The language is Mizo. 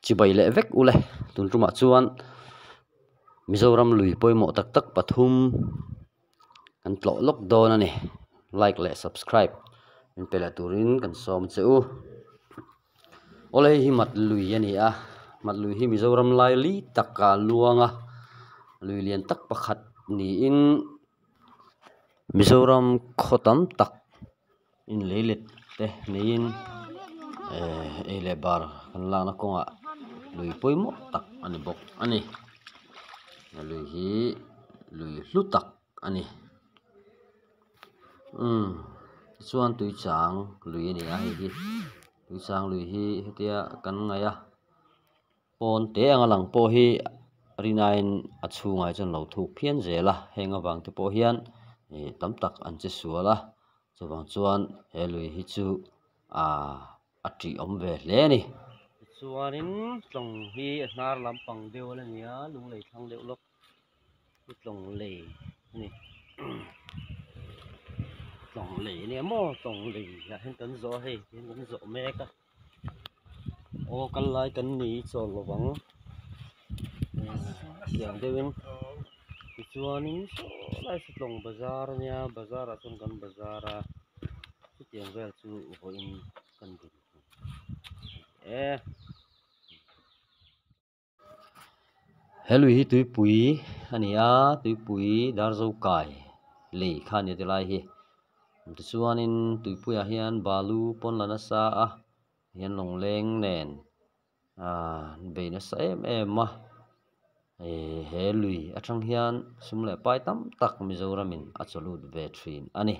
Chibai leh vek ule tun tumah chuan Mizoram lui pawimawh tak tak pathum kan tlawh lawk dawn a ni like leh subscribe min pe leh turin kan sawm che u awle hei hi mat lui a ni a mat lui hi Mizoram laili taka luang a lui lian tak pakhat niin Mizoram khaw tam tak in lei let te neiin ehh ei leh bar kan lakna kawngah lui pawimawh tak a ni bawk a ni lui hi lui hlu tak a ni umm tichuan tuichang lui a ni a hei hi tuichang lui hi hetia kan ngaih a pawn te anga lang pawh hi rinaiin a chhungah hi chuan lo thuk phian zel a heng avang te pawh hian ih tam tak an che sual a chuvang chuan he lui hi chu aaa a tih awm ve hle a ni. Tichuanin tlawng hi a hnar lampang deuh a la ni a lunglei thlang deuh lawk hi tlawng lei a ni tlawng lei a nia maw tlawng lei ah hian kan zawh a hei tihian kan zawh mek a. Aw kal lai kan ni chawl lovang tiang deuhin tichuanin saw lai saw tlawng bazar a nia bazar ah chuan kan bazar a chutiang vel chu vawiin kan din e. He lui hi tuipui a ni a tuipui darzo kai lei kha a ni tilai hi tichuanin tuipuiah hian balu pawn la nasa a hian lawngleng nen ahh bei nasa em em a ih he lui atang hian sum leh pai tam tak Mizoramin a chaw lut ve thin a ni.